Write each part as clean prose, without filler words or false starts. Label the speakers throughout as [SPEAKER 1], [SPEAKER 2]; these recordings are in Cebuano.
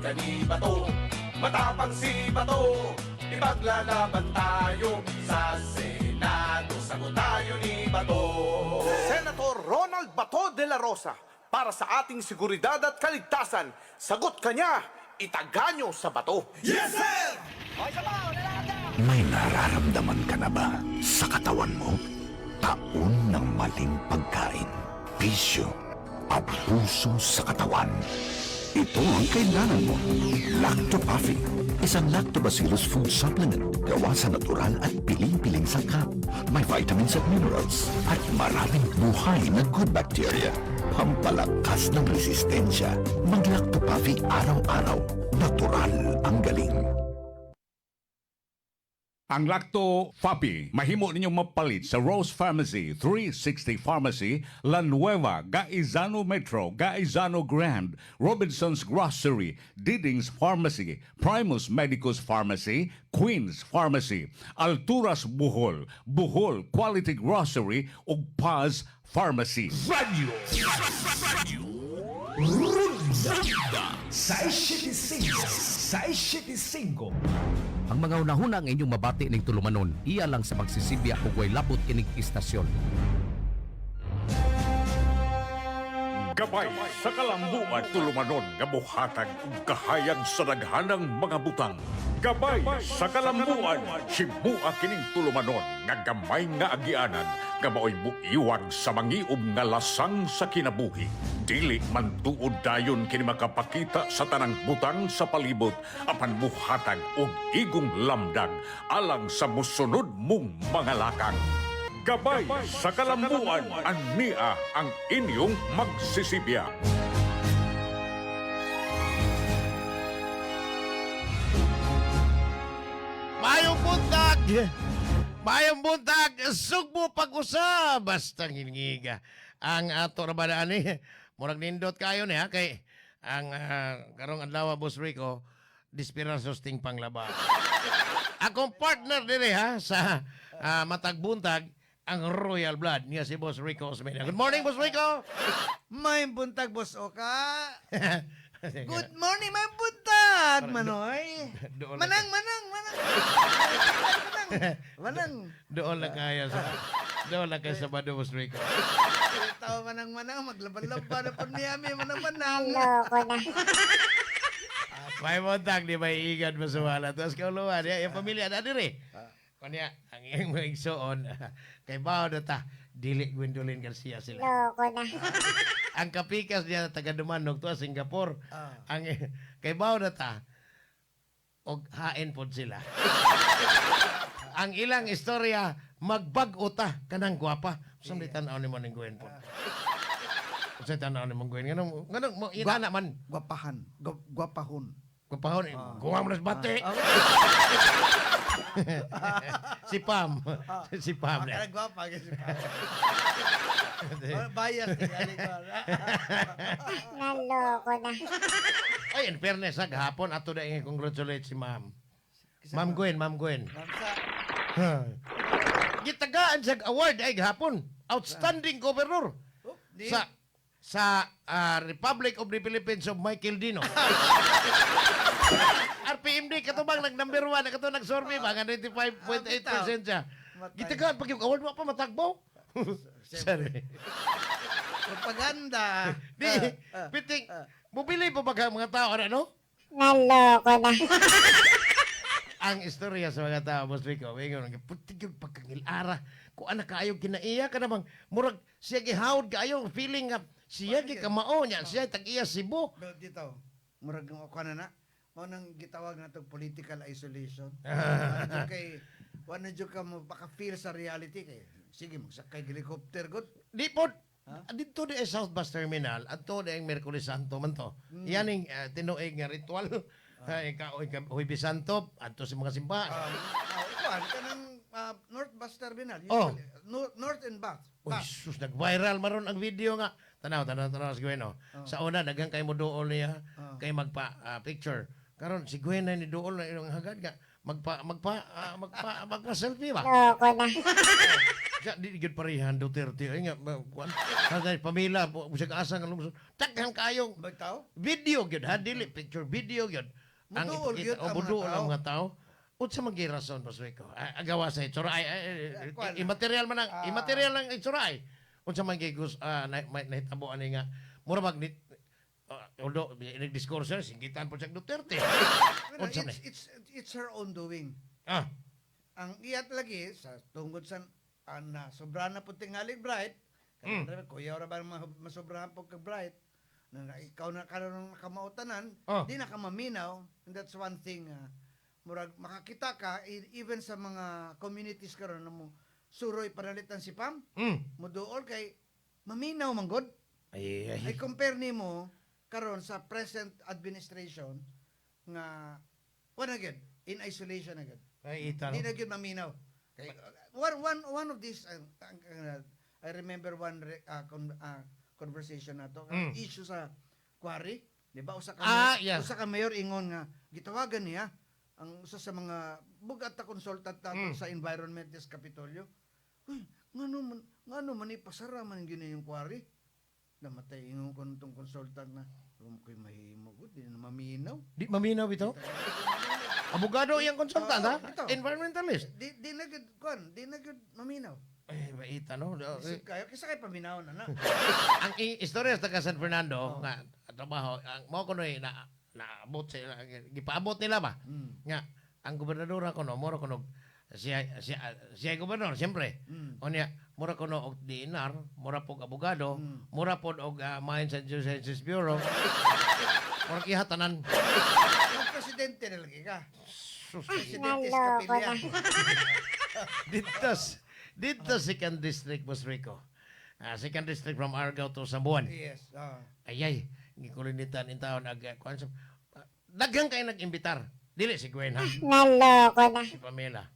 [SPEAKER 1] ka ni Bato. Matapang si Bato, ipaglalaban tayo sa Senado. Sagot tayo ni Bato.
[SPEAKER 2] Senator Ronald Bato de la Rosa, para sa ating seguridad at kaligtasan, sagot ka niya, itaganyo sa bato.
[SPEAKER 1] Yes, sir!
[SPEAKER 3] May nararamdaman ka na ba sa katawan mo? Taon ng maling pagkain, bisyo, abuso sa katawan. Ito ang kailangan mo. Lactopuffy, isang lactobacillus food supplement gawa sa natural at piling-piling sangkap. May vitamins at minerals at maraming buhay na good bacteria. Pampalakas ng resistensya. Mag-Lactopuffy araw-araw. Natural ang galing.
[SPEAKER 4] Ang Lacto Fapi, mahimo ninyong mapalit sa Rose Pharmacy, 360 Pharmacy, La Nueva, Gaizano Metro, Gaizano Grand, Robinson's Grocery, Diding's Pharmacy, Primus Medicus Pharmacy, Queen's Pharmacy, Alturas Bohol, Bohol Quality Grocery ug Paz Pharmacy.
[SPEAKER 5] Radio. Radio. Ronda. 675. 675.
[SPEAKER 6] Ang mga unahuna nga inyong mabati ning tulumanon, iya lang sa pagsisibya ug way labot kining istasyon.
[SPEAKER 4] Gabay sa kalambuan, tulumanon nga muhatag og kahayag sa daghanang mga butang. Gabay sa kalambuan, simua kining tulumanon nga gamay nga agianan nga maoy muiwag sa mangiob nga lasang sa kinabuhi. Dili man tuod dayon kini makapakita sa tanang butang sa palibot apan muhatag og igong lamdag alang sa musunod mong mga lakang. Gabay sa kalambuan, ania ang inyong magsisibya.
[SPEAKER 7] Mayong buntag! Mayong buntag! Sugbo pag-usab! Basta hingiga. Ang ato ra ba na ani? Murag nindot kayo ni ha? Kay ang karong adlaw, Boss Rico, dispirasos ting panglaba. Akong partner dire ha sa matag buntag ang Royal Blood niya si Boss Rico Osmeña. Good morning, Boss Rico!
[SPEAKER 8] May buntag, Boss Oka. Good morning, may buntag, Manoy.
[SPEAKER 7] Doon lang-
[SPEAKER 8] Manang, manang, manang. Manang, manang.
[SPEAKER 7] Doon lang kayo sa Bado, Boss Rico.
[SPEAKER 8] Tao, manang, manang. Maglaban-laban na po niyami, manang, manang.
[SPEAKER 7] May buntag, di ba iigad mo sa Tapos kauluan, ya, yung pamilya na dire. Kunya, ang iyang mga igsoon, kay bao na ta, dili Gwendolyn Garcia sila.
[SPEAKER 9] Loko na.
[SPEAKER 7] Ang kapikas niya taga Dumanog to Singapore. Ang kay bao na ta, og hain pod sila. Ang ilang istorya, magbag-o ta kanang gwapa. Sa yeah. Tan-aw ni mo ning Gwen pod. Sa tan-aw ni mo Gwen. Nganong nganong mo inana man.
[SPEAKER 8] Gwapahan. Gwapahon.
[SPEAKER 7] Gwapahon, guwa mo na sa bate. Si Pam. Si Pam.
[SPEAKER 8] Kaya gwapa. Kasi bias. Tingali ko.
[SPEAKER 9] Naloko na.
[SPEAKER 7] Ay, in fairness, ha, gahapon, ato na yung congratulate si Ma'am. Ma'am Gwen, Ma'am Gwen.
[SPEAKER 8] Ramsa.
[SPEAKER 7] Gitagaan siya award ay gahapon. Outstanding Governor
[SPEAKER 8] Oh, di.
[SPEAKER 7] sa sa Republic of the Philippines of Michael Dino. RPMD katubang nag number 1 kato nag-survey ba nga 95.8% siya.
[SPEAKER 8] Matay.
[SPEAKER 7] Gitagaan pag yung award wa pa matagbaw. Sorry.
[SPEAKER 8] Propaganda.
[SPEAKER 7] Di, piting, mubili pa ba ka mga tao ano?
[SPEAKER 9] Naloko na.
[SPEAKER 7] Ang istorya sa mga tao, Boss Rico, wingon, puti yung pagkangilara. Kung anak kaayo kinaiya ka namang, murag siya gihawd kaayo, feeling nga, siya gikamao niya, siya tag-iya Cebu.
[SPEAKER 8] Pero dito, murag ng ako na na, mao nang gitawag na itong political isolation. Wala jud kay, wala jud ka mo feel sa reality kay. Sige, magsakay helicopter good.
[SPEAKER 7] Di po, dito di ay South Bus Terminal, adto di ang Merkulis Santo man to. Yan ang tinuig nga ritual. Ay, ka, oy, ka, Huwebes Santo, adto sa mga simbahan.
[SPEAKER 8] Kuan kanang North Bus Terminal.
[SPEAKER 7] Oh.
[SPEAKER 8] Usually, North and Bus.
[SPEAKER 7] Uy,
[SPEAKER 8] Bus.
[SPEAKER 7] sus, nag-viral maron ang video nga. Tanaw, tanaw, tanaw si Gwen, oh. Sa una, daghang kay mo dool niya, kay magpa picture. Karon si Gwen na ni dool na ilang hagad nga magpa magpa ah, magpa magpa selfie ba?
[SPEAKER 9] Loko na.
[SPEAKER 7] Siya, di gyud parehan Duterte. Ay nga, kuan. Sa pamilya, bisag asa nga lungsod. Daghan kayong
[SPEAKER 8] Bitaw?
[SPEAKER 7] video gyud ha, dili picture, video gyud. Ang
[SPEAKER 8] Muduol
[SPEAKER 7] ipakita,
[SPEAKER 8] gyud
[SPEAKER 7] o
[SPEAKER 8] ang mga
[SPEAKER 7] muduol ang
[SPEAKER 8] tao.
[SPEAKER 7] mga tao. Unsa man gyud rason, Boss Rico? Ah, agawa sa itsura ay, ay, ay,
[SPEAKER 8] Kuan.
[SPEAKER 7] immaterial man ang immaterial ang itsura ay. Unsa man gyud na, may, nahitabo ani nga mura mag ni although nagdiskurso singgitan po siya Duterte.
[SPEAKER 8] Pero
[SPEAKER 7] Unsa man?
[SPEAKER 8] it's her own doing. Ang iyat lagi sa tungod sa na sobra na po tingalig bright, mm. Kuya ra ba masobrahan po kag bright, na ikaw na karon nakamautanan, di na ka maminaw, and that's one thing, murag makakita ka even sa mga communities karon na mo suroy panalitan si Pam, muduol kay maminaw man gud.
[SPEAKER 7] Ay, ay.
[SPEAKER 8] Ay compare nimo karon sa present administration nga wala gyud, in isolation na gyud.
[SPEAKER 7] Ay, ita,
[SPEAKER 8] Di
[SPEAKER 7] no?
[SPEAKER 8] na gyud maminaw. Kay one one one of these I remember one conversation nato issue sa quarry, di ba? Usa ka usa ka mayor ingon nga gitawagan niya ang usa sa mga bugat na consultant nato sa environment des Kapitolyo. Uy, ngano man ipasara man gyud yung quarry. Namatay ingon ko tong consultant na kung ko'y mahimo gud, di na maminaw.
[SPEAKER 7] Di maminaw ito? Abogado iyang consultant,
[SPEAKER 8] Oo,
[SPEAKER 7] ha?
[SPEAKER 8] bitaw.
[SPEAKER 7] Environmentalist.
[SPEAKER 8] Di na gud kuan, di na gud maminaw.
[SPEAKER 7] Ay, baita, no?
[SPEAKER 8] Isip kayo, kaysa kay paminaw na na.
[SPEAKER 7] Ang istorya sa taga San Fernando, nga trabaho, ang mao kunoy na naabot sa gipaabot nila ba? Nga ang gobernadora kuno mura kuno siya siya siya gobernador siyempre. Unya mura kuno og DNR, mura pog abogado, mura pod og Mines and Geosciences Bureau. Mura kiha tanan.
[SPEAKER 8] Ang presidente na lagi ka.
[SPEAKER 7] Sus,
[SPEAKER 8] Presidente sa kapilya.
[SPEAKER 7] Dito second district, Boss Rico. Second district from Argao to Sambuan.
[SPEAKER 8] Yes.
[SPEAKER 7] Ay ay, gikulinitan in taon ag kuan sa daghan kay nag-imbitar. Dili si Gwen ha.
[SPEAKER 9] Naloko na.
[SPEAKER 7] Si Pamela,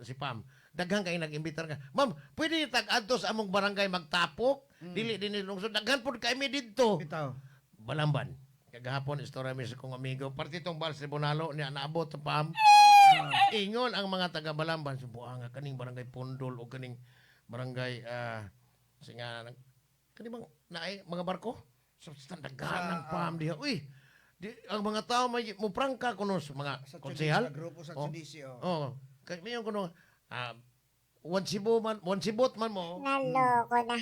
[SPEAKER 7] si Pam. Daghan kay nag-imbitar ka. Ma'am, pwede tag adto sa among barangay magtapok. Dili dinhi lungsod. Daghan pud kay mi didto.
[SPEAKER 8] Bitaw.
[SPEAKER 7] Balamban. Kagahapon istorya mi sa kong amigo. Partitong Bals Tribunalo niya naabot sa Pam. Ingon ang mga taga Balamban subuha nga kaning barangay Pundol o kaning barangay singa kani bang naay mga barko sa daghan ng Pam diha. Uy, di, ang mga tao may muprangka kuno sa mga
[SPEAKER 8] Sa
[SPEAKER 7] konsehal.
[SPEAKER 8] Sa grupo sa
[SPEAKER 7] Oh.
[SPEAKER 8] Tunisia. Oh.
[SPEAKER 7] Oh, kay mayon kuno one Cebu man, one Cebot man mo.
[SPEAKER 9] Naloko na.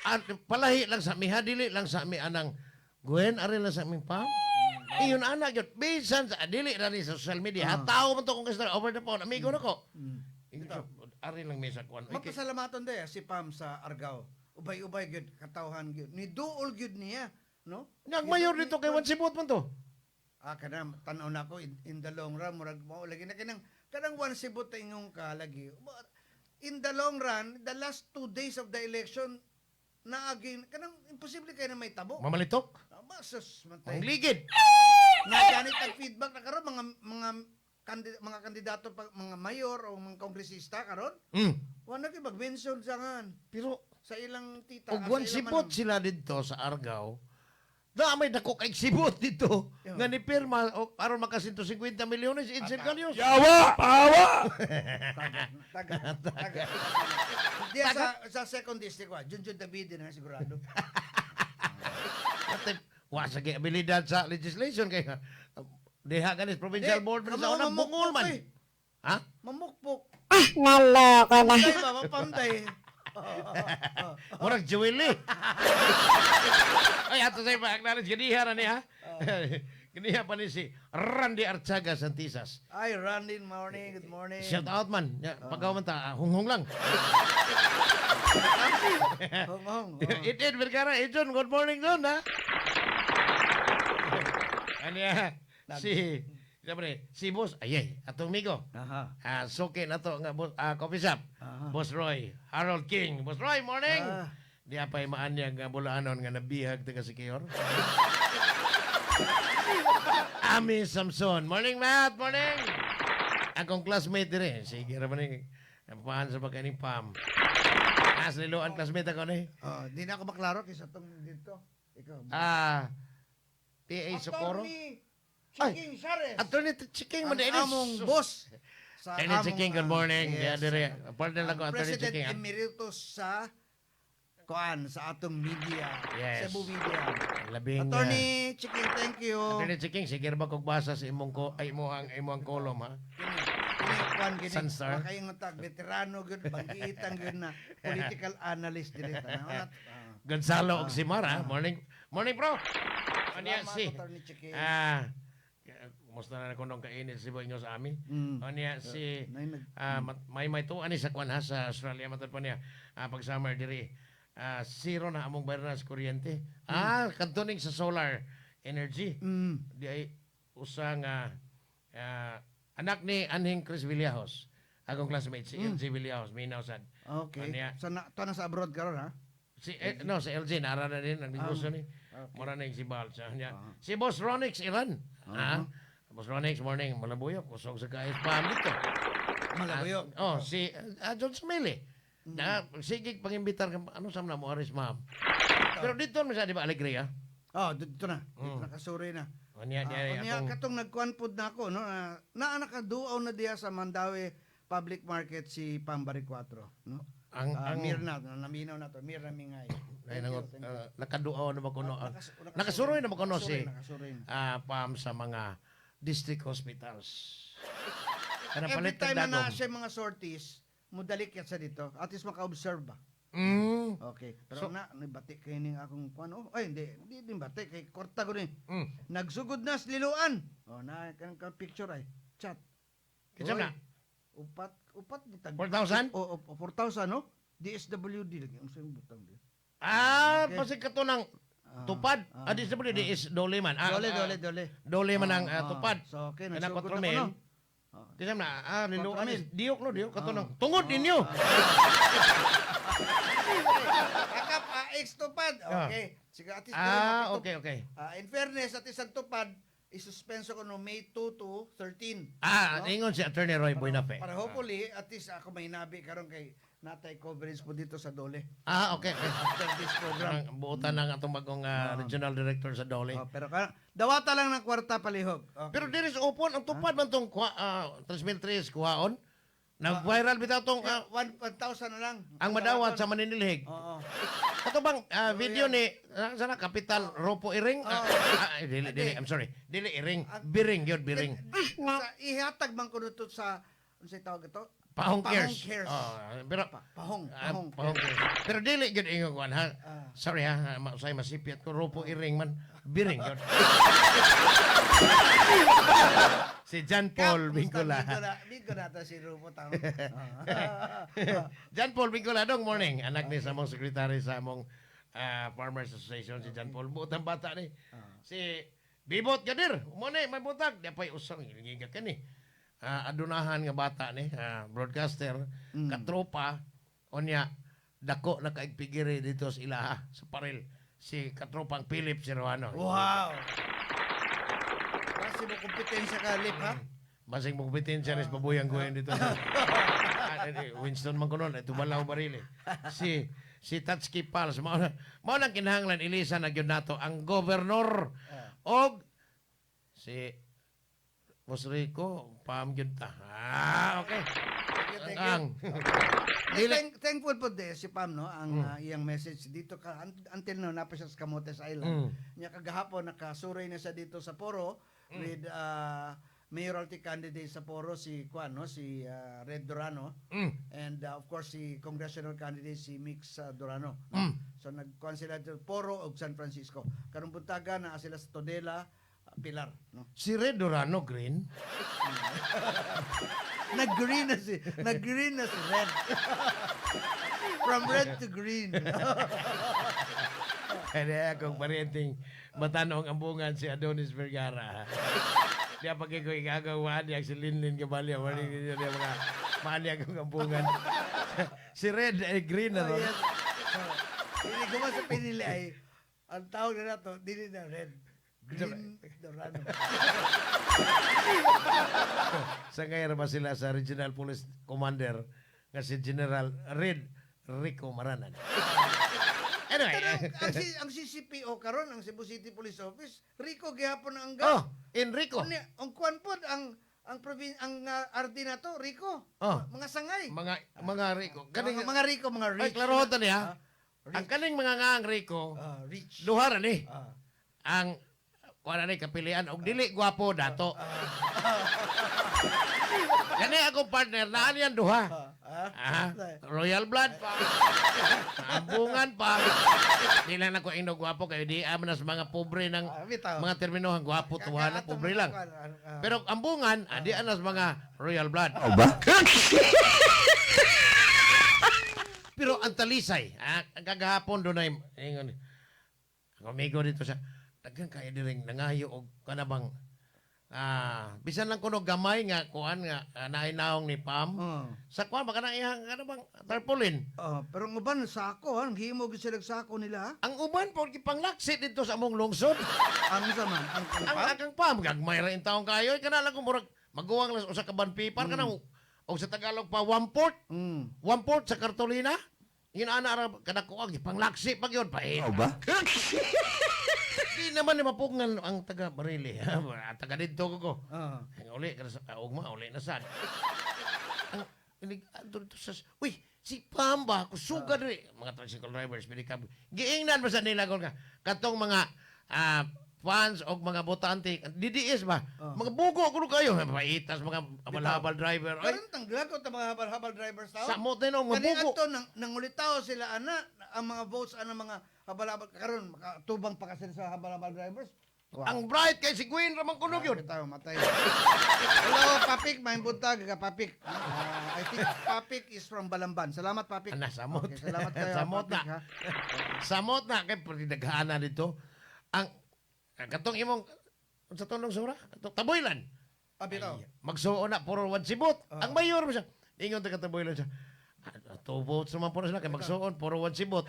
[SPEAKER 7] At palahi lang sa mi, ha, dili lang sa mi anang Gwen, ari lang sa aming pam. Iyon anak yun. Bisan sa dili na ni sa social media. Ha, tao man to kung kastar over the phone. Amigo na ko. Ingon siya, ari lang mi sa kuan. Uy,
[SPEAKER 8] Mapasalamaton day si Pam sa Argao. Ubay-ubay gyud katawhan gyud. Ni duol gyud niya, no?
[SPEAKER 7] Nang mayor dito kay Juan Sibot man to.
[SPEAKER 8] Kana tan-aw na ko in the long run murag mao lagi na kanang one sibot ta inyong kalagi. In the long run, the last 2 days of the election naagin kanang imposible kay na may tabo.
[SPEAKER 7] Mamalitok.
[SPEAKER 8] Sus, matay.
[SPEAKER 7] Ang ligid.
[SPEAKER 8] Na ganit ang feedback na karon mga kandidato pa, mga mayor o mga kongresista karon. Wala gyud mag-mention sa ngan
[SPEAKER 7] Pero
[SPEAKER 8] sa ilang tita,
[SPEAKER 7] og
[SPEAKER 8] sa
[SPEAKER 7] Juan
[SPEAKER 8] ilang
[SPEAKER 7] Sibot
[SPEAKER 8] manang.
[SPEAKER 7] sila dito sa Argao. Na may dako kay sibot dito nga ni pirma o aron maka 150 milyones Edsel Galios.
[SPEAKER 1] Yawa! Pawa!
[SPEAKER 8] Taga, taga. Diya sa second district wa, Junjun David na sigurado.
[SPEAKER 7] Ate, wa sa abilidad sa legislation kay diha ganis provincial
[SPEAKER 8] Di,
[SPEAKER 7] board man sa
[SPEAKER 8] kamo
[SPEAKER 7] una
[SPEAKER 8] mamukpok
[SPEAKER 7] bungol man.
[SPEAKER 8] eh.
[SPEAKER 7] Ha?
[SPEAKER 8] Mamukpok.
[SPEAKER 9] Naloko na.
[SPEAKER 8] Pamday ba? Mapamday.
[SPEAKER 7] Murag Joel eh. Ay, ato sa ipa-acknowledge ganiha na niya. Ganiha pa ni si Randy Archaga Santisas.
[SPEAKER 8] Ay, Randy, morning, good morning.
[SPEAKER 7] Shout out man. Ya, pagaw man ta, hunghong lang.
[SPEAKER 8] Hong, hong. Oh.
[SPEAKER 7] It it Vergara, Ejon, good morning doon ha. Ano ya? Si Siyempre, si Boss, ay ay, atong amigo. Suki na to nga boss, coffee shop. Boss Roy, Harold King. Boss Roy, morning. Di apay maanyag nga bulaanon nga nabihag taga Siquijor. Ami Samson. Morning, Matt. Morning. Akong classmate dire. Sige ra man ni. Paan sa pagkaning Pam. As liloan classmate ako ni.
[SPEAKER 8] Oh, di na ako maklaro kaysa tong dito. Ikaw.
[SPEAKER 7] PA Socorro.
[SPEAKER 8] Attorney Chiking Shares.
[SPEAKER 7] Attorney Chiking
[SPEAKER 8] Ang
[SPEAKER 7] man
[SPEAKER 8] among boss. Sa
[SPEAKER 7] Attorney
[SPEAKER 8] among,
[SPEAKER 7] Chiking, good morning.
[SPEAKER 8] Yes.
[SPEAKER 7] Yes, dire. Partner lang ko,
[SPEAKER 8] Ang
[SPEAKER 7] Attorney
[SPEAKER 8] President
[SPEAKER 7] Chiking, ha?
[SPEAKER 8] Emeritus sa kuan sa atong media.
[SPEAKER 7] Yes.
[SPEAKER 8] Cebu Media.
[SPEAKER 7] Labing,
[SPEAKER 8] Attorney Chiking, thank you.
[SPEAKER 7] Attorney Chiking, sige ba kog basa sa imong ko ay imong kolom ha.
[SPEAKER 8] Kini, kini kuan gini.
[SPEAKER 7] Sunstar.
[SPEAKER 8] Makayong tag veterano gyud, banggiitan gyud na political analyst diri tanan.
[SPEAKER 7] Gonzalo og Simar ha. Morning. Morning, bro. Ano
[SPEAKER 8] Salamat,
[SPEAKER 7] si?
[SPEAKER 8] Attorney Chiking.
[SPEAKER 7] Ah, kumusta na ko nung kainit si Boy sa amin? Ano si
[SPEAKER 8] Nay,
[SPEAKER 7] may to ani sa kwan ha sa Australia matod pa niya pag summer diri. Zero na among bayaran sa kuryente. Kadto ning sa solar energy. Di ay usa nga anak ni Anhing Chris Villajos. Akong classmate si LG Villajos, minaw sad.
[SPEAKER 8] Okay.
[SPEAKER 7] Ano niya?
[SPEAKER 8] So na, to na sa abroad karon ha?
[SPEAKER 7] Si eh, no, si LG nara na din ang negosyo ni. Mura na yung si Bal sa niya. Si Boss Ronix Iran. Ah. Boss Ronix morning, malabuyok kusog sa kaayos pa dito.
[SPEAKER 8] Malabuyok.
[SPEAKER 7] Oh, si John Smiley. Na sige pangimbitar ka ano sa mo aris ma'am. Pero dito man sa di ba Alegria?
[SPEAKER 8] Oh, dito na. Dito na kasuri na.
[SPEAKER 7] Niya niya
[SPEAKER 8] Unya
[SPEAKER 7] akong
[SPEAKER 8] katong nagkuan pod na ako no na, na nakaduaw na diya sa Mandaue Public Market si Pambari 4 no.
[SPEAKER 7] Ang ang
[SPEAKER 8] Mirna no, naminaw na to Mirna Mingay.
[SPEAKER 7] Ay,
[SPEAKER 8] Thank you,
[SPEAKER 7] nangot,
[SPEAKER 8] thank you.
[SPEAKER 7] nakaduaw na ba kuno? Nakasuroy na ba kuno si
[SPEAKER 8] Nakasuroy na.
[SPEAKER 7] Pam sa mga district hospitals? Kanang
[SPEAKER 8] Every
[SPEAKER 7] palit
[SPEAKER 8] time
[SPEAKER 7] ng
[SPEAKER 8] na naa
[SPEAKER 7] dagom.
[SPEAKER 8] siya mga sorties, mudalik yan sa dito. At least maka-observe ba. Okay. Pero
[SPEAKER 7] So-
[SPEAKER 8] na, nibati kay ning akong kuan. Oh, ay hindi, hindi din bati kay korta ko ni. Nagsugod na sa liluan. Oh, na kan ka picture ay. Chat.
[SPEAKER 7] Kinsa
[SPEAKER 8] Oy,
[SPEAKER 7] na?
[SPEAKER 8] Upat, upat ni tag.
[SPEAKER 7] 4,000?
[SPEAKER 8] O, o, 4,000 no? DSWD lagi ang sayong butang di.
[SPEAKER 7] Ah, pasig kato ng tupad. Di sa di is dole man.
[SPEAKER 8] Dole, dole, dole.
[SPEAKER 7] Dole man ang tupad.
[SPEAKER 8] So okay,
[SPEAKER 7] Kana
[SPEAKER 8] nagsugod na
[SPEAKER 7] 4
[SPEAKER 8] ko
[SPEAKER 7] mil.
[SPEAKER 8] no.
[SPEAKER 7] Kinsa na? Liluan
[SPEAKER 8] 4 mil.
[SPEAKER 7] is diok no, diok kato ng tungod ninyo.
[SPEAKER 8] Akap AX tupad. Okay. Sige, at least
[SPEAKER 7] Okay.
[SPEAKER 8] In fairness, at isang tupad, isuspenso ko no May 2 to 13.
[SPEAKER 7] Ah,
[SPEAKER 8] No?
[SPEAKER 7] ingon si Attorney Roy Buenafe.
[SPEAKER 8] Para hopefully, at least ako may nabi karon kay natay coverage po dito sa Dole.
[SPEAKER 7] Ah, okay.
[SPEAKER 8] After this program.
[SPEAKER 7] Ang buotan ng atong bagong regional director sa Dole.
[SPEAKER 8] Oh, pero dawata lang ng kwarta palihog. Okay.
[SPEAKER 7] Pero diri sa Upon, ang tupad man tong 3,003 kuhaon. Nag-viral bitaw tong
[SPEAKER 8] 1,000 na lang.
[SPEAKER 7] ang madawat sa maninilhig.
[SPEAKER 8] Oo.
[SPEAKER 7] Kato bang video ni sana Kapital Ropo Iring? Dili, dili, I'm sorry. Dili Iring, Biring yun, Biring.
[SPEAKER 8] Sa, ihatag man ko dito sa unsay tawag ito?
[SPEAKER 7] Pahong
[SPEAKER 8] Pahong
[SPEAKER 7] Cares.
[SPEAKER 8] Cares.
[SPEAKER 7] Oh, pero
[SPEAKER 8] Pahong, pahong.
[SPEAKER 7] Pahong Cares. Pero dili gyud ingon kuan ha. Sorry ha, mausay masipyat ko Ropo Iring man, Biring yun. Si John Paul Bingkola.
[SPEAKER 8] Bigo na ta si Rupo tama.
[SPEAKER 7] John Paul Bingkola, dong morning. Anak ni sa among sekretary sa among Farmers Association, si John Paul. Buot ang bata ni. Si Bibot Gadir, mo ni, may butag. Di pa'y usang, giga ka ni. Adunahan nga bata ni, broadcaster, katropa, onya, dako na kaigpigiri dito sa ilaha, sa paril. Si katropang Philip Siruano.
[SPEAKER 8] Wow. Kasi mo kompetensya ka, Lip, ha?
[SPEAKER 7] Basing mo kompetensya rin sa babuyang ko dito. Winston man ko nun, ito balaw baril eh. Si Tatsuki Pals, mao nang kinahanglan ilisa na gyud nato ang gobernador og si Boss Rico, paam gyud ta. Okay.
[SPEAKER 8] Thank you, thank you.
[SPEAKER 7] Ang
[SPEAKER 8] Yes, thankful po din si Pam, no? Ang iyang message dito ka until now napa siya sa Camotes Island. Nya kagahapon nakasuray na siya dito sa Poro with mayoralty candidate sa Poro si Juan, no? Si Red Durano. And of course si congressional candidate si Mix Durano. No? So nagkuan sila dito Poro ug San Francisco. Karong buntaga naa sila sa Tudela, Pilar, no?
[SPEAKER 7] Si Red Durano Green.
[SPEAKER 8] Nag-green na si Red. From red to green.
[SPEAKER 7] Kaya akong parenting matanong ang bungan si Adonis Vergara. Diya pag ko igagawa niya si Linlin Gabalya, wala niya niya mga maani akong ambungan. Si Red ay green na
[SPEAKER 8] Oh,
[SPEAKER 7] ron.
[SPEAKER 8] yes. So, dili ko man sa pinili ay ang tawag na nato, dili na red. Green Dorano.
[SPEAKER 7] Sa ngayon ba sila sa Regional Police Commander nga si General Red Rico Maranan. Anyway,
[SPEAKER 8] Pero ang CCPO karon ang Cebu City Police Office, Rico gihapon ang
[SPEAKER 7] oh, Enrico.
[SPEAKER 8] Unya, ang kuan pod ang Ang ang RD na to, Rico.
[SPEAKER 7] Oh.
[SPEAKER 8] Mga sangay.
[SPEAKER 7] Mga Rico. Kaning
[SPEAKER 8] Mga Rico, mga
[SPEAKER 7] Ay,
[SPEAKER 8] rich.
[SPEAKER 7] klaro ta niya.
[SPEAKER 8] Ah,
[SPEAKER 7] Ang kaning mga nga ang Rico,
[SPEAKER 8] ah, rich.
[SPEAKER 7] duha ra ni. Ang kuan ni kapilian og dili gwapo dato. Gani akong partner naa niyan duha.
[SPEAKER 8] Ah.
[SPEAKER 7] Ah, royal blood pa. Ambungan pa. Di lang ako ingno gwapo kayo di aman sa mga pobre ng
[SPEAKER 8] Ah, bitaw.
[SPEAKER 7] mga termino ang gwapo tuwa na
[SPEAKER 8] Ato
[SPEAKER 7] pobre
[SPEAKER 8] mga
[SPEAKER 7] lang.
[SPEAKER 8] kuan, ah.
[SPEAKER 7] Pero ambungan, adi anas mga royal blood.
[SPEAKER 3] O ba?
[SPEAKER 7] Pero ang talisay, ang kagahapon doon ay, ingon, ang amigo dito sa, daghan kayo diring nangayo og kanabang, bisan lang kuno gamay nga, kuan nga, naay naong ni Pam.
[SPEAKER 8] Oh.
[SPEAKER 7] Sa kuan, baka na iyang, kanabang, tarpaulin.
[SPEAKER 8] Oh, pero ang uban sako, ha? Ang himo gyud sila sako nila, ha?
[SPEAKER 7] Ang uban po, gipanglaksi dito sa among lungsod.
[SPEAKER 8] Ang sa man, ang
[SPEAKER 7] Ang
[SPEAKER 8] Pam?
[SPEAKER 7] akang Pam, gagmay ra in taong kayo, kana lang kung murag, maguwang lang usa ka banpipar, kanang, o sa Tagalog pa, 1/4. 1/4 sa kartolina. Yun ana ra kada ko gipanglaksi pag yun pahit.
[SPEAKER 3] O ba?
[SPEAKER 7] Di naman ni mapugngan ang taga Barili. Ang taga didto ko ko. Ang uli kada sa ugma uli na sad. Ang inig adto dito sa, uy, si Pamba kusuga diri mga tricycle drivers pedicab. Giingnan ba sa nila kon ka katong mga fans og mga botante DDS ba? Mga bugo kuno kayo paitas mga habal-habal driver. Ay,
[SPEAKER 8] Karon tanglag ko ta mga habal-habal drivers tao.
[SPEAKER 7] Samot din ang
[SPEAKER 8] Kani
[SPEAKER 7] mabugo.
[SPEAKER 8] adto nang nangulitaw sila ana ang mga votes ana mga habal-habal karon makatubang pa kasi sa habal-habal drivers. Wow.
[SPEAKER 7] Ang bright kay si Gwen ramang kunog yun.
[SPEAKER 8] Bitaw, matay. Hello, Papik. May buntag ka, Papik. I think Papik is from Balamban. Salamat, Papik.
[SPEAKER 7] Ana, samot.
[SPEAKER 8] Okay, salamat kayo,
[SPEAKER 7] Samot
[SPEAKER 8] Papik,
[SPEAKER 7] na.
[SPEAKER 8] ha?
[SPEAKER 7] Samot na. Kay pagdaghana dito. Ang katong imong, sa tunong sura? Katong Tabuilan.
[SPEAKER 8] Ah, bitaw.
[SPEAKER 7] Ay, magsuo na, puro one sibot. Ang mayor mo siya. Ingon taga Tabuilan siya. Ah, 2 votes naman po na sila. Kay magsuon, puro one sibot.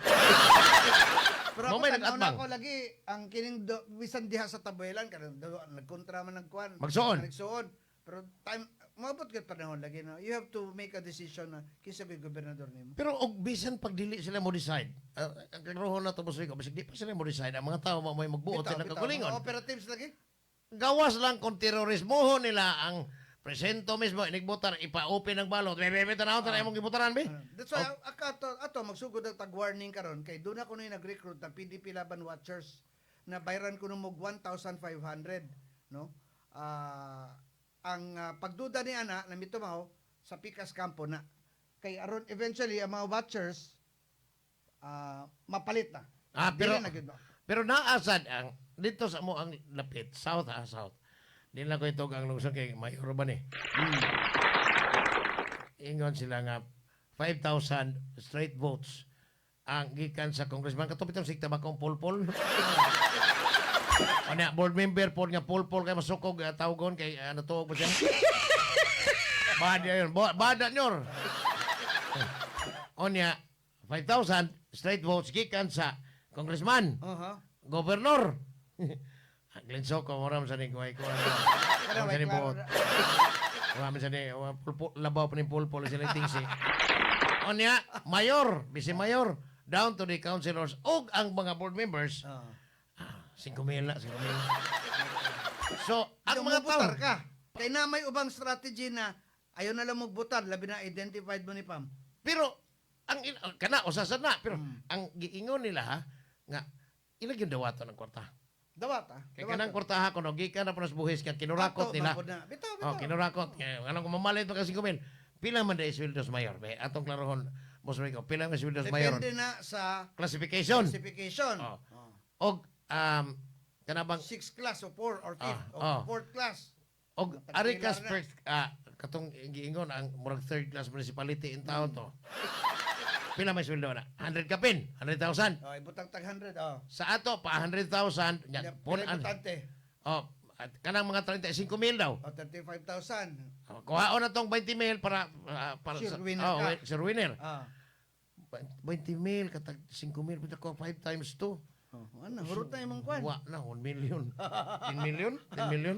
[SPEAKER 8] Pero ako,
[SPEAKER 7] Mo may
[SPEAKER 8] tanaw na
[SPEAKER 7] nag-atbang.
[SPEAKER 8] ako lagi, ang kining do, bisan diha sa Tabuelan, kanang nagkontra man nagkuan.
[SPEAKER 7] Magsuon.
[SPEAKER 8] Nagsuon. Pero time, maabot gyud panahon lagi na. You have to make a decision na kinsa gyud gobernador nimo.
[SPEAKER 7] Pero og bisan pag dili sila mo decide, ang kagrohon na to Boss Rico, bisag di pa sila mo decide, ang mga tao mo may magbuot
[SPEAKER 8] Bitaw,
[SPEAKER 7] sila
[SPEAKER 8] bitaw.
[SPEAKER 7] kagalingon.
[SPEAKER 8] Mga operatives lagi.
[SPEAKER 7] Gawas lang kung terorismo nila ang presento mismo inigbotar ipa-open ang balot. Bebe, bebe, tanaw, tanaw, imong gibotaran, be.
[SPEAKER 8] That's why oh. Ato magsugod ang tag-warning karon kay doon ako na nag-recruit ng PDP Laban Watchers na bayran ko mog 1,500, no? Ang pagduda ni ana na mitumaw sa Pikas Campo na kay aron eventually ang mga watchers mapalit na.
[SPEAKER 7] Ah, pero
[SPEAKER 8] Dili na gyud ba?
[SPEAKER 7] Pero naasad ang dito sa mo ang lapit south ha, south. Di lang ko ito ang lungsod kay mayor ba ni. Ingon sila nga 5,000 straight votes ang gikan sa congressman katong bitong sikta ba kong pulpol. Ano, board member po nga pulpol kay masukog tawgon kay ano tuog ba siya? Bada yun. Bada nyor. Onya, 5,000 straight votes gikan sa congressman, gobernador. Glenn Soco, moram sa ni kuhay ko.
[SPEAKER 8] Kada
[SPEAKER 7] Moram
[SPEAKER 8] way
[SPEAKER 7] sa ni
[SPEAKER 8] klaro
[SPEAKER 7] buot.
[SPEAKER 8] na.
[SPEAKER 7] Moram sa ni pulpo, labaw pa ni pulpol sila tingsi. Onya, mayor, vice mayor, down to the councilors og ang mga board members. 5,000 na, 5,000. So, ang
[SPEAKER 8] Ang
[SPEAKER 7] mga tao,
[SPEAKER 8] ka. Kay na may ubang strategy na ayaw na lang magbutar, labi na identified mo ni Pam.
[SPEAKER 7] Pero ang kana usasad na pero ang giingon nila ha nga ila gyud dawaton ang kwarta.
[SPEAKER 8] Dawat ah.
[SPEAKER 7] Kay kanang kwarta ha kuno gikan na punas buhis kay kinurakot
[SPEAKER 8] Ato,
[SPEAKER 7] nila.
[SPEAKER 8] mapod na. Bitaw, bitaw.
[SPEAKER 7] Oh, kinurakot. Kaya anong kung mamalit pa kasi 5,000. Pila man dai sweldos mayor? Be, atong klarohon Boss Rico, pila man sweldos mayor?
[SPEAKER 8] Depende na sa
[SPEAKER 7] Classification.
[SPEAKER 8] classification.
[SPEAKER 7] Oh. Og kana bang
[SPEAKER 8] Sixth class o four or fifth o fourth class.
[SPEAKER 7] Og ari ka
[SPEAKER 8] Tagpila na.
[SPEAKER 7] first katong giingon ang murag third class municipality in town to. Pila may sweldo na? 100 kapin, 100,000.
[SPEAKER 8] Oh, ibutang tag 100 oh.
[SPEAKER 7] Sa ato pa 100,000 nya
[SPEAKER 8] Nya,
[SPEAKER 7] pun
[SPEAKER 8] pila butante?
[SPEAKER 7] Oh, at kanang mga 35 mil daw.
[SPEAKER 8] Oh, 35,000.
[SPEAKER 7] Oh, kuhaon na tong 20 mil para
[SPEAKER 8] Sure
[SPEAKER 7] sa,
[SPEAKER 8] winner
[SPEAKER 7] oh,
[SPEAKER 8] ka.
[SPEAKER 7] Sure winner. 20 mil katag 5 mil punta ko 5 times 2.
[SPEAKER 8] Oh, ano, hurot na imong kwan.
[SPEAKER 7] Wa na 1 million. 10 million? 10 million?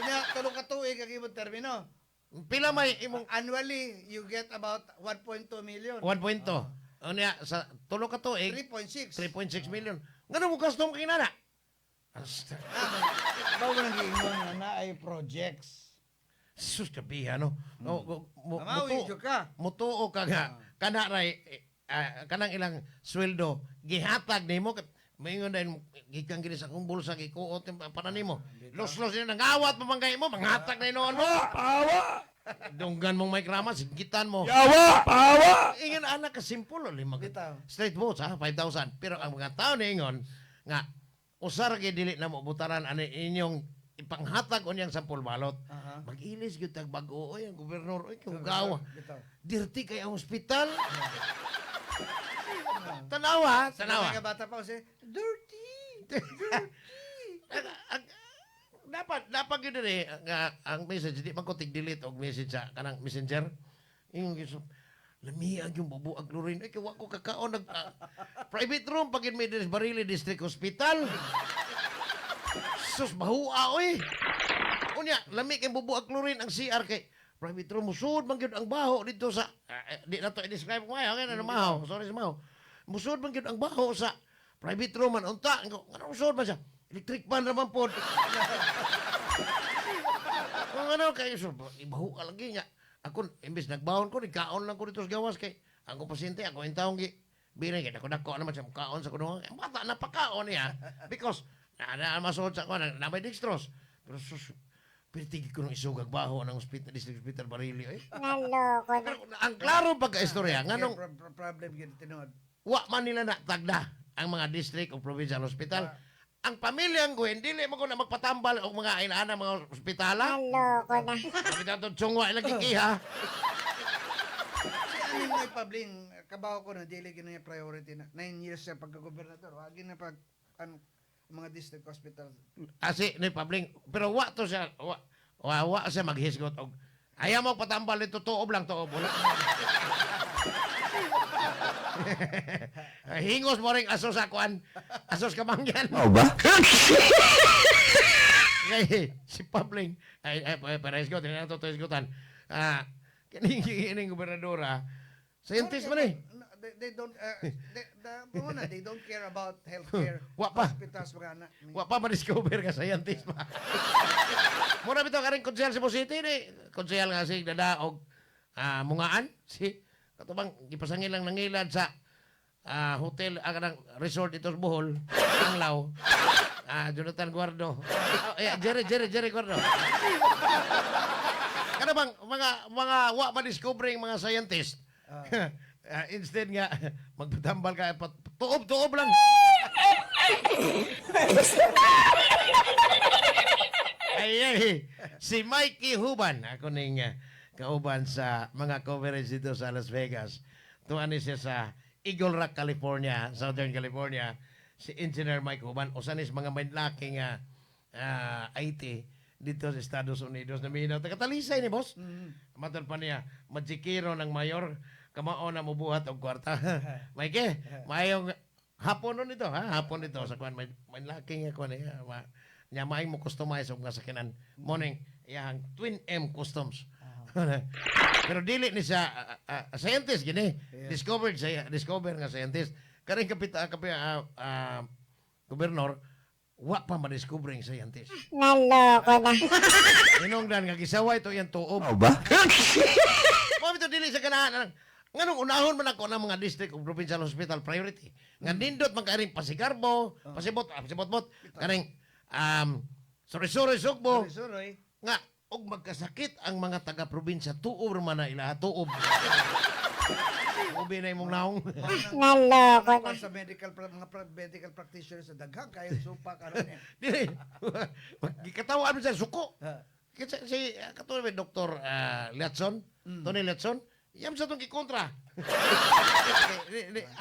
[SPEAKER 8] Unya, tulo ka tuig ang imong termino.
[SPEAKER 7] Pila may imong
[SPEAKER 8] Annually, you get about 1.2 million.
[SPEAKER 7] 1.2. Unya sa tulo ka tuig
[SPEAKER 8] 3.6.
[SPEAKER 7] 3.6 million. Ngano mo custom kay nana? Asta.
[SPEAKER 8] Ah, bawo nang giingon nga na ay projects.
[SPEAKER 7] Sus kabiha no. No, mo,
[SPEAKER 8] Mamawi jud ka.
[SPEAKER 7] Mutuo ka nga kana ray kanang ilang sweldo gihatag nimo kay moingon dahil gikan gini sa akong bulsa gikuot yung para nimo. Los-los ni nangawat pa man kay mo, manghatag na inoon mo.
[SPEAKER 5] Pawa!
[SPEAKER 7] Dunggan mong may krama, singgitan mo.
[SPEAKER 5] Yawa! Pawa!
[SPEAKER 7] Ingon anak ka simple lima.
[SPEAKER 8] Bitaw.
[SPEAKER 7] Straight votes ha, 5,000. Pero ang mga tao niingon nga usar gyud dili na mo butaran ani inyong ipanghatag unyang sampol balot.
[SPEAKER 8] Aha.
[SPEAKER 7] Mag-ilis gyud tag bag-o oy ang gobernador oy kugawa.
[SPEAKER 8] Bitaw.
[SPEAKER 7] Dirty kay ang ospital. Tanawa, tanawa.
[SPEAKER 8] Mga bata pa kasi, dirty.
[SPEAKER 7] Dapat gyud diri nga ang message di man ko tig-delete og message sa kanang messenger. Ingon gyud sa lamiag yung bubo ang chlorine. Ay, kay wa ko kakaon nag private room pag may diri sa Barili District Hospital. Sus, bahua oy. Unya, lami kay bubo ang chlorine ang CR kay private room musud man gyud ang baho dito sa di na to i-describe ko maayo kay na mahaw. Sorry sa mahaw. Musud man gyud ang baho sa private room man unta. Ngano musud man siya? Electric fan ra man pod. Kung ano kay so ibaho ka lagi nga. Ako imbes nagbahon ko nagkaon lang ko dito sa gawas kay ang ko pasyente ako intawong gi binay kay dako dako naman siya kaon sa kuno. Ang bata na pakaon niya because na na masuod sa kuno na may dextrose. Pero sus pirtigi ko nung isugag baho ng hospital district hospital Barili eh.
[SPEAKER 9] Naloko na.
[SPEAKER 7] Pero ang klaro pagka-istorya nganong
[SPEAKER 8] Problem gyud tinuod.
[SPEAKER 7] wa man nila na tagda ang mga district o provincial hospital. Ang pamilyang Gwen, dili mo ko na magpatambal og mga inaana mga ospitala.
[SPEAKER 9] Naloko na.
[SPEAKER 7] Sabi na itong tsungwa ilang kikiha.
[SPEAKER 8] Si ano yung Pabling, kabaw ko na dili gyud niya priority na 9 years siya pagka-gobernador. Wa gyud na pag ano, mga district hospital.
[SPEAKER 7] Asi ni Pabling, pero wa to siya, wa siya maghisgot og ayaw mo patambal nito, tuob lang, tuob. Wala. Hingos mo ring aso sa kuan. Asos kamangyan.
[SPEAKER 3] Mao ba?
[SPEAKER 7] Kay si Pabling, ay, ay, ay pero isgot, hindi na to isgotan. Kining kining gobernadora, scientist man eh.
[SPEAKER 8] No, they don't una, they don't care about healthcare.
[SPEAKER 7] Wa pa.
[SPEAKER 8] Hospitals mga anak.
[SPEAKER 7] Wa pa ma-discover ka scientist pa. Mura bitaw karing konsehal sa Cebu City ni. Konsehal nga si dada og mungaan si katubang gipasangil lang nangilad sa hotel kanang resort dito sa Bohol, Panglao. Jonathan Guardo. Yeah, Jerry Guardo. Kana bang mga wa ma-discovering mga scientist. Instead nga magpatambal ka tuob-tuob lang. Ay, ay, si Mikey Huban, ako ning kauban sa mga coverage dito sa Las Vegas. Tuwan ni siya sa Eagle Rock, California, Southern California. Si Engineer Mike Huban, usan is mga manlaking IT dito sa Estados Unidos na minaw. Taga-Talisay ni boss. Matol pa niya, majikiro ng mayor, kamao na mubuhat og kwarta. Mikey, maayong hapon nun ito, ha? Hapon ito sa kwan, may laking kwan niya. Nya maayong mo customize og nga sakinan. Morning, iyang Twin M Customs. Pero dili ni siya scientist gini. Discovered siya, discover nga scientist. Karing kapita kapi gobernador wa pa ma-discover ang scientist.
[SPEAKER 9] Naloko na.
[SPEAKER 7] Inongdan nga gisaway to iyang tuob.
[SPEAKER 3] Mao ba?
[SPEAKER 7] Mao bitaw dili sa ganahan. Nganong unahon man ako ng mga district o provincial hospital priority. Nga nindot man karing pasigarbo, pasibot, pasibot-bot, karing suri-suri Sugbo.
[SPEAKER 8] Suroy.
[SPEAKER 7] Nga og magkasakit ang mga taga-probinsya, tuob man na ila, tuob. Ubi na imong naong.
[SPEAKER 9] Naloko na.
[SPEAKER 8] Sa medical mga medical practitioners sa daghang kayo supa karon eh.
[SPEAKER 7] Dili. Gikatawaan mo siya suko. Kasi si katulad ni Dr. Letson, Tony Letson, yam sa itong gikontra.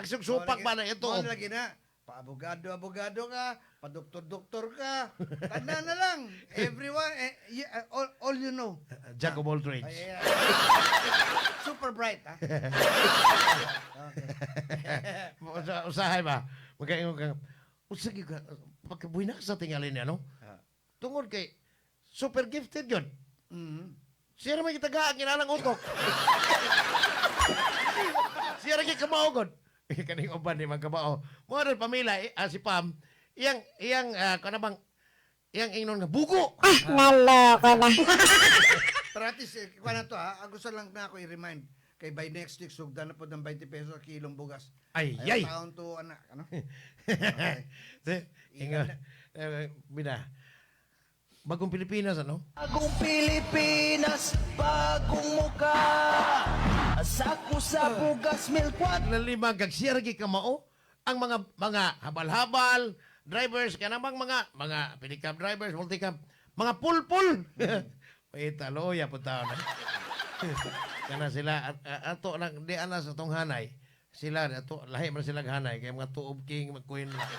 [SPEAKER 7] Ang supak ba na ito?
[SPEAKER 8] Mao lagi na. Pa-abogado, abogado ka, pa-doktor-doktor ka. Tanda na lang. Everyone, yeah, all you know.
[SPEAKER 7] Jack of all trades.
[SPEAKER 8] Ay, ay, ay. Super bright, ha? Okay.
[SPEAKER 7] Usahay ba? Magkaingon ka. Usagi ka, pagkabuhi na sa tingali niya, no? Tungod kay, super gifted yun. Siya naman kitagaan, kinalang utok. Siya rin kamao god. Kaning uban di man kamao. Mo rin pamilya, si Pam, iyang, iyang, kana bang, iyang ingnon nga, bugo!
[SPEAKER 9] Naloko na.
[SPEAKER 8] Pero at least, kuha na to ha. Ang gusto lang na ako i-remind, kay by next week, sugdan na po ng 20 pesos kilong bugas.
[SPEAKER 7] Ay,
[SPEAKER 8] Ayaw
[SPEAKER 7] ay.
[SPEAKER 8] taon to, anak. Ano?
[SPEAKER 7] Inga, bina. Bagong Pilipinas, ano?
[SPEAKER 10] Bagong Pilipinas, bagong mukha. Sako sa bugas, milkwat.
[SPEAKER 7] Lalima, gagsiya ka mao. Ang mga habal-habal, drivers, kanamang mga pedicab drivers, multicab, mga pulpul. Wait, loya po tao na. Kana sila, ato lang, di ana sa tong hanay. Sila, ato, lahi man sila hanay, kaya mga tuob king, magkuhin lang.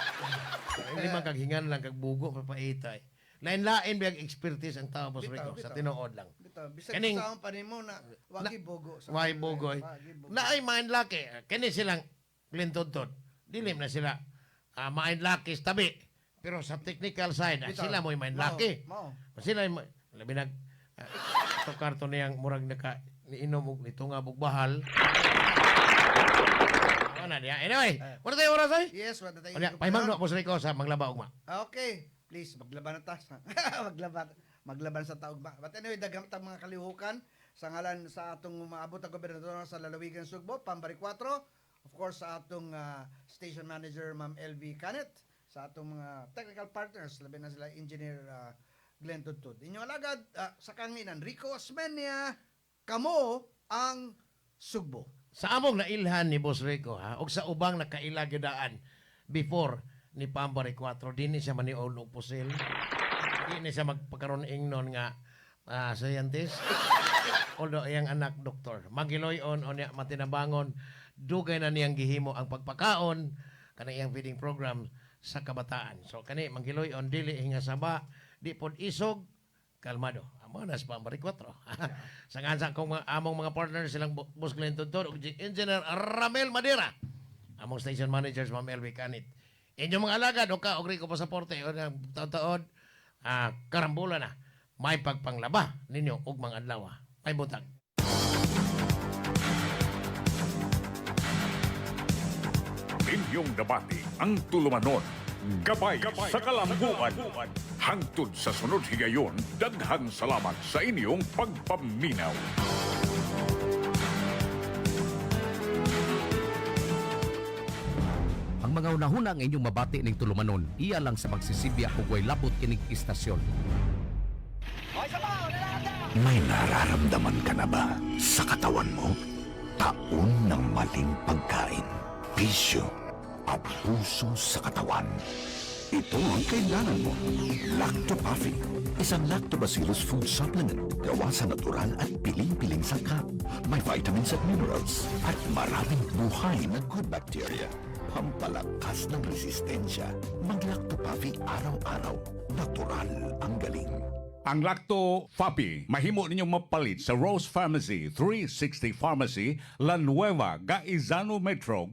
[SPEAKER 7] Hindi man kaghingan lang, kagbugo, papaitay. Lain-lain biyag expertise ang tao, Boss
[SPEAKER 8] Bitaw,
[SPEAKER 7] Rico, sa
[SPEAKER 8] bitaw.
[SPEAKER 7] tinuod lang.
[SPEAKER 8] Bitaw, bisag
[SPEAKER 7] Kaning-
[SPEAKER 8] sa pa nimo na wagi bogo. Sa
[SPEAKER 7] Why bogoy?
[SPEAKER 8] Wagi bogo.
[SPEAKER 7] Naay main laki. Kini silang lintod-tod. Dilim na sila main laki sa tabi. Pero sa technical side,
[SPEAKER 8] Bitaw.
[SPEAKER 7] sila mo'y main
[SPEAKER 8] Mao,
[SPEAKER 7] laki.
[SPEAKER 8] mao.
[SPEAKER 7] Sila yung labi nag tukar to niyang murag naka niinom og nitunga og bahal. Ano na niya? Anyway, wala tayo oras ay?
[SPEAKER 8] Yes, wala tayo.
[SPEAKER 7] Wala, pahimang no, Boss Rico, sa maglaba ugma.
[SPEAKER 8] Okay. Please, maglaban na ta. Maglaban. Maglaban sa taog ba. But anyway, daghang ta mga kalihukan sa ngalan sa atong maabot ang gobernador sa lalawigan Sugbo, Pambari 4. Of course, sa atong station manager, Ma'am LV Canet, sa atong mga technical partners, labi na sila Engineer Glenn Tudtud. Inyong alagad, sa kanginan, Rico Osmeña, kamo ang Sugbo.
[SPEAKER 7] Sa among nailhan ni Boss Rico ha, og sa ubang nakaila gyudaan before ni Pambari 4, di ni siya maniol og pusil. Di ni siya magpakaroon ingnon nga scientist. Although iyang anak doktor. Magiloy-on o niya matinabangon, dugay na niyang gihimo ang pagpakaon kanang iyang feeding program sa kabataan. So kani manggiloy-on dili hinga saba, di pod isog, kalmado. Amo na sa Pambari 4. Sa ngan sa akong mga, among mga partners silang Boss Glenn Tudor ug Engineer Ramel Madera. Among station managers Ma'am LV Canit. Inyong mga alagad o ka og Rico Pasaporte o na taon-taon karambola na. May pagpanglaba ninyo og mga adlaw. May butag.
[SPEAKER 4] Inyong nabati ang tulumanon. Gabay sa kalambuan. Hangtod sa sunod higayon, daghang salamat sa inyong pagpaminaw.
[SPEAKER 6] Ang mga hunahuna nga inyong mabati ning tulumanon, iya lang sa pagsisibya ug way labot kining istasyon.
[SPEAKER 3] May nararamdaman ka na ba sa katawan mo? Taon ng maling pagkain, bisyo, abuso sa katawan. Ito ang kailangan mo. Lactopafi, isang lactobacillus food supplement gawa sa natural at piling-piling sangkap. May vitamins at minerals at maraming buhay na good bacteria. Pampalakas ng resistensya. Mag-Lactopafi araw-araw. Natural ang galing.
[SPEAKER 4] Ang Lacto Fapi, mahimo ninyong mapalit sa Rose Pharmacy, 360 Pharmacy, La Nueva, Gaisano Metro.